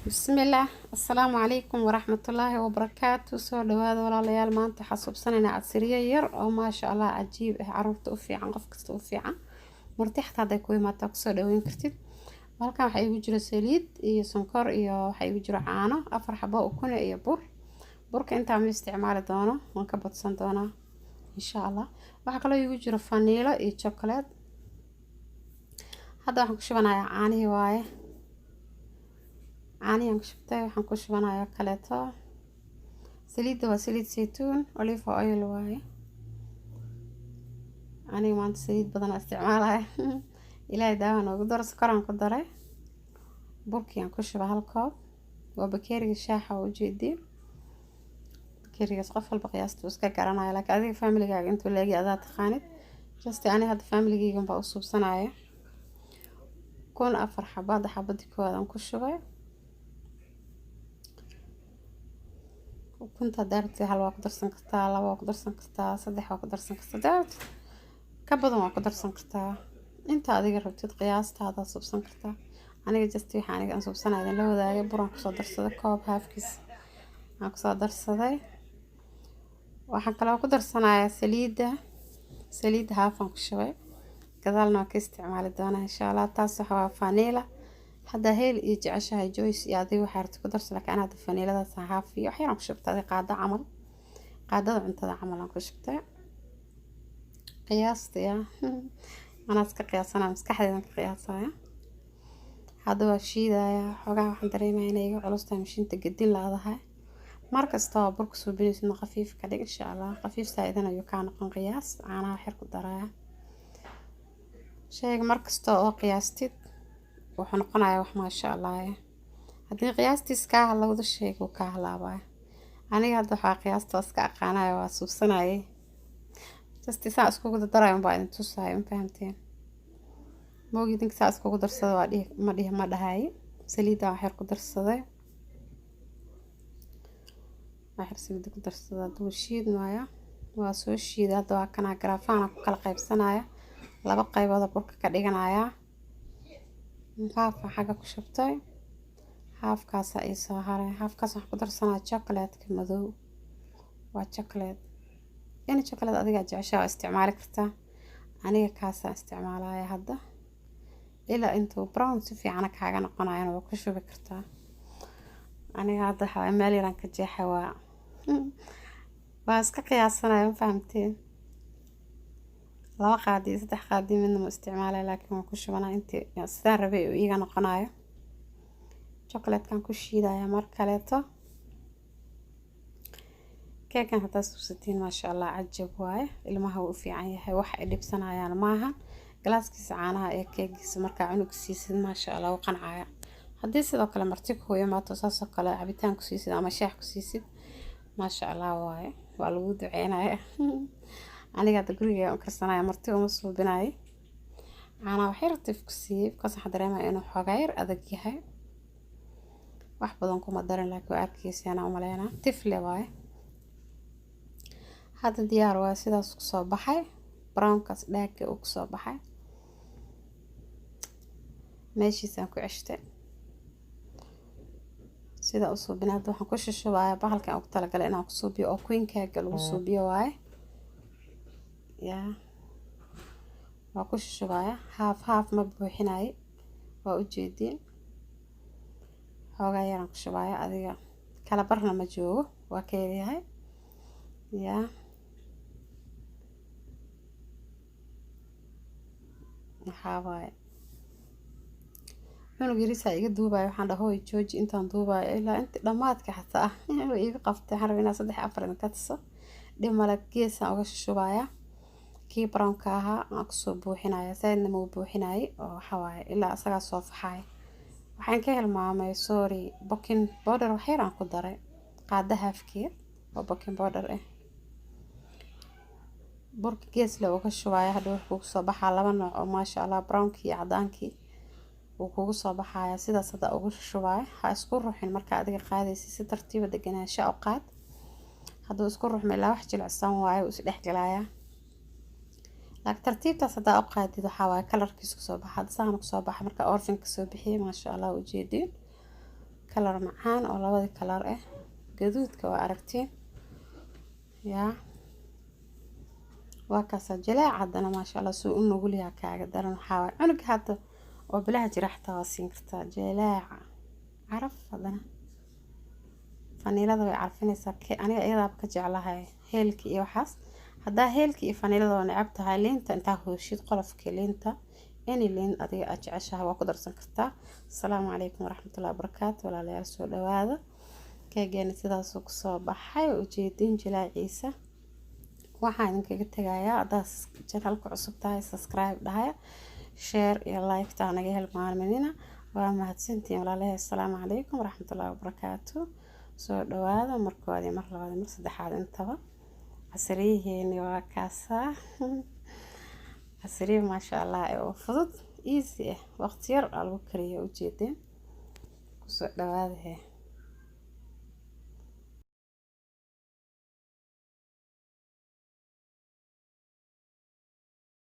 Bismillaah, assalaamu calaykum waraxmatullaahi wabarakaatu. Soo dhawaada walaalayaal. Maanta waxaa suubsanaynaa casiriyo yar oo maasha Allah cajiib ah, caruurta u fiican, qof kasta u fiican, marti xataa hadday ku imaataa kusoo dhaweyn kartid. Halkan waxaa igu jiro saliid iyo sonkor iyo waxaa igu jiro caano, 4 xabo ukune iyo bur. Burka intaa ma isticmaali doono, waan ka badsan doonaa insha Allah. Waxaa kaloo igu jiro faniilo iyo chocolate. Hadda waxaan ku shubanayaa caanihii waaye, caanihii aan ku shubtay. Waxaan ku shubanayaa kaleeto saliidda, waa saliid saytuun, olive oil waaye. Aniga maanta saliid badan aan isticmaalaya, Ilaahay daawa noogu daro. Sokoraan ku daray, burkii aan ku shubay hal koob, waa bakeeriga shaaxa oo ujeediin. Bakeerigaas qof walba qiyaasta uu iska garanaya, laakiin adiga familigaaga intuu leegi adaa taqaanid. Just ani hadda familigeygan baa u suubsanaya. Kun 4 xabo, hadda xabadii koowaad aan ku shubay. Ukunta haddaa rabtid hal waa ku darsan kartaa, laba waa ku darsan kartaa, saddex waa ku darsan kartaa, haddaa rabtid ka badan waa ku darsan kartaa. Inta adiga rabtid qiyaastaada suubsan kartaa. Aniga just waxa aniga aan suubsanaya idin la wadaagay. Buraan kusoo darsaday, koob haafkiis aan kusoo darsaday. Waxaan kaloo ku darsanayaa saliidda, saliidda haafaan ku shubay, gadaalna waan ka isticmaali doonaa insha Allah. Taas waxa waa vanilla. Haddaa heel iyo jeceshahay joyce iyo adiga waxaa rabtid ku darso, laakiin ana hadda vanilladaas haaf iyo wax yar aan ku shubtay, adiga qaado camal, qaadada cuntada camal aan ku shubtay. Qiyaasta yaa anaa iska qiyaasanaya, maskaxdaydan ka qiyaasaya. Hadda waa shiidaya xoogaa, waxaan dareemaya inay iga culus tahay, mashiinta gedin laadahay. Mar kasta oo burka suubinaysidna khafiif ka dhig insha Allah, khafiif saa-idan ayuu kaa noqon. Qiyaas caanaha xir ku daraya shayga. Mar kasta oo qiyaastid wuxuu noqonayaa wax maasha Allah. Haddii qiyaastiis kaa halowdo, shayga wuu kaa halaabaya. Aniga hadda waxaa qiyaasta waa iska aqaanaya, waa suubsanayay, just saa iskugu dardaraya unbaa idin tusaayo, ma fahamteen? Moogi idinka saa iskugu darsada waa dhihi ma dhihi ma dhahay. Saliidda waxyar ku darsaday, waxyar saliidda ku darsaday. Hadda wuu shiidmaya, waa soo shiiday. Hadda waa kanaa garaafaana ku kala qaybsanaya, laba qaybood burka ka dhiganaya. Haafa xagga ku shubtay, haafkaasa ii soo haray. Haafkaas waxaan ku darsanaya chocolate-ka madow, waa chocolate, yani chocolate adigaa jeceshaa waa isticmaali kartaa. Aniga kaasaan isticmaalaya hadda. Ilaa intuu brown si fiicana kaaga noqonayana waa ku shubi kartaa. Aniga hadda waxaa meel yaraan ka jeexay, waa iska qiyaasanaya, ma fahamteen? 2 qaadi iyo 3 qaadi midna ma isticmaalaya, laakiin waan ku shubanaa intii sidaan rabay uu iiga noqonayo. Chocolate-kan ku shiidaya mar kaleeto. Keekan haddaa suubsatiin maasha Allah cajab waaye, ilmaha wuu u fiican yahay, wax ay dhibsanayaan maaha. Galaaskiisa caanaha ee keegiisa markaa cunug siisid, maasha Allah, wuu qancaya. Haddii sidoo kale marti ku imaato, saasoo kale cabitaan ku siisid ama shaah ku siisid, maasha Allah waaye, waa lagu duceynaya. Aniga hadda guriga u karsanaya, marti uma suubinayo. Caanaha wax yar tif ku siiyey because waxaan dareemaya inuu xoogaa yar adag yahay. Wax badan kuma darin, laakiin waa arkeysa anaa umaleynaa, tifle waaye. Hadda diyaar waaye, sidaas kusoo baxay, brownkaas dhaaga uu kusoo baxay. Meeshiisaan ku ceshtay sida u suubin. Hadda waxaan ku shushubayaa bahalkan ugu talagalay inaan ku suubiyo oo queen cake lagu suubiyo waaye. Yaa waa ku shushubaya, haaf haaf ma buuxinayo, waa ujeediin. Xoogaa yaraan ku shubaya, adiga kala barna ma joogo, waa ka yaryahay. Yaa maxaa waaye, cunug yarisaa iga duubayo. Waxaan dhaha hooy jooji intaan duubayo ilaa inti dhammaadka xataa wuu iga qabtay. Waxaan rabay inaan 3 4 idinka tuso, dhib male. Geesaan uga shushubaya kii brownka ahaa aan kusoo buuxinaya, saaidna mau buuxinayay oo waxa waaye ilaa isagaa soo faxaya. Waxaan ka hilmaamay, sorry, baking powder wax yar aan ku daray, qaada haafkeed oo baking powder ah. Burka gees le uga shubaya. Hadda wuxuu kugu soo baxaa laba nooc oo maasha Allah, brownkii iyo cadaankii wuu kugu soo baxaya. Sidaas hadda ugu shubaya, ha isku ruxin marka adiga qaadaysid, si tartiiba deganaansho u qaad. Hadduu isku ruxmo ilaa wax jilicsan waaye, wuu isdhexgelayaa, laakiin tartiibtaas haddaa u qaadid waxaa waaye kalarkiis kusoo baxa. Hadda saan kusoo baxa marka ovenka soo bixiyay, maasha Allah, ujeediin. Kalar macaan oo labada kalar ah, gaduudka waa aragtiin. Yaa waa kaasaa jileec haddana, maasha Allah, suu u nugul yaha kaaga daran. Waxaa waaye cunuga hadda oo bilaha jira xataa waa siin kartaa. Jileeca caraf haddana faniilada way carfinaysaa. Aniga iyadaaba ka jeclahay heelka iyo waxaas. Haddaa heelka iyo faniilada waa necab tahay, liinta intaa hooshid, qolofka liinta, any liin adiga aad jeceshahay waa ku darsan kartaa. Asalaamu calaykum waraxmatullahi wabarakaatu. Walaalayaal, soo dhawaada. Keegeena sidaasuu kusoo baxay, ujeedin jilaaciisa. Waxaan idinkaga tegayaa, haddaad channelka cusub tahay, subscribe dhahaya, share iyo like taa naga hilmaaminina. Waa mahadsantihiin, walaalayaal. Asalaamu calaykum waraxmatullahi wabarakaatu. Soo dhawaada mar koowaad iyo mar labaad iyo mar saddexaad intaba. Casriyihiini waa kaasaa, casriye maasha Allah oo fudud, easy ah, waqti yar aa lagu kariyo, ujeedeen. Kusoo dhawaada hee.